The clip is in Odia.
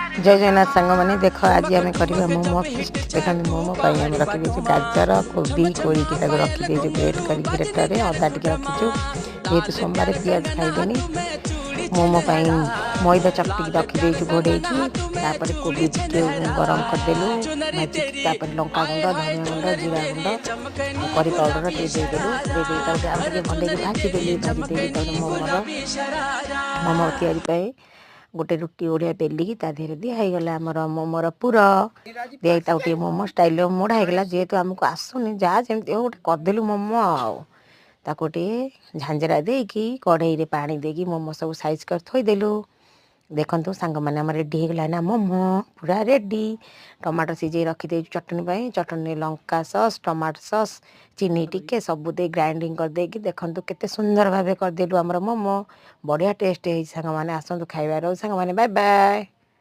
ଜୟ ଜଗନ୍ନାଥ ସାଙ୍ଗମାନେ, ଦେଖ ଆଜି ଆମେ କରିବା ମୋମୋ ଫିଷ୍ଟ। ଦେଖନ୍ତୁ, ମୋମୋ ପାଇଁ ଆମେ ରଖିଦେଇଛୁ ଗାଜର, କୋବି କୋରିକି ତାକୁ ରଖିଦେଇଛୁ ଗ୍ରେଟ୍ କରିକି ଗ୍ରେଟରରେ। ଅଦା ଟିକେ ରଖିଛୁ, ଯେହେତୁ ସୋମବାର ପିଆଜ ଖାଇବେନି। ମୋମୋ ପାଇଁ ମଇଦା ଚକଟିକି ରଖିଦେଇଛୁ ଘୋଡ଼େଇକି। ତାପରେ କୋବି ଟିକେ ଗରମ କରିଦେଲୁ ଭାଜିକି। ତାପରେ ଲଙ୍କା ଗୁଣ୍ଡ, ଧନିଆ ଗୁଣ୍ଡ, ଜିରା ଗୁଣ୍ଡ, କରି ପାଉଡ଼ର ଟିକେ ଦେଇଦେଲୁ। ଦେଇଦେଇକି ତାକୁ ଆଉ ଟିକେ ଭଲକି ଭାଜିଦେଲି। ଭାଜି ଦେଇକି ତାପରେ ମୋମୋ ତିଆରି ପାଇଁ ଗୋଟେ ରୁଟି ବଢ଼ିଆ ବେଲିକି ତା ଦେହରେ ଦିଆ ହେଇଗଲା ଆମର ମୋମୋର ପୁର। ଦିଆ ତାକୁ ଟିକେ ମୋମୋ ଷ୍ଟାଇଲର ମୋଡ଼ା ହେଇଗଲା। ଯେହେତୁ ଆମକୁ ଆସୁନି, ଯାହା ଯେମିତି ହଉ ଗୋଟେ କରିଦେଲୁ ମୋମୋ। ଆଉ ତାକୁ ଟିକେ ଝାଞ୍ଜରା ଦେଇକି, କଢ଼େଇରେ ପାଣି ଦେଇକି ମୋମୋ ସବୁ ସାଇଜ୍ କରି ଥୋଇଦେଲୁ। ଦେଖନ୍ତୁ ସାଙ୍ଗମାନେ, ଆମର ରେଡ଼ି ହେଇଗଲା ନା ମୋମୋ ପୁରା ରେଡ଼ି। ଟମାଟୋ ସିଝେଇ ରଖିଦେଇଛୁ ଚଟଣି ପାଇଁ। ଚଟଣିରେ ଲଙ୍କା ସସ୍, ଟମାଟୋ ସସ୍, ଚିନି ଟିକେ ସବୁ ଦେଇ ଗ୍ରାଇଣ୍ଡିଙ୍ଗ କରିଦେଇକି ଦେଖନ୍ତୁ କେତେ ସୁନ୍ଦର ଭାବେ କରିଦେଲୁ ଆମର ମୋମୋ। ବଢ଼ିଆ ଟେଷ୍ଟ ହେଇଛି ସାଙ୍ଗମାନେ, ଆସନ୍ତୁ ଖାଇବା। ରହୁ ସାଙ୍ଗମାନେ, ବାଏ ବାଏ।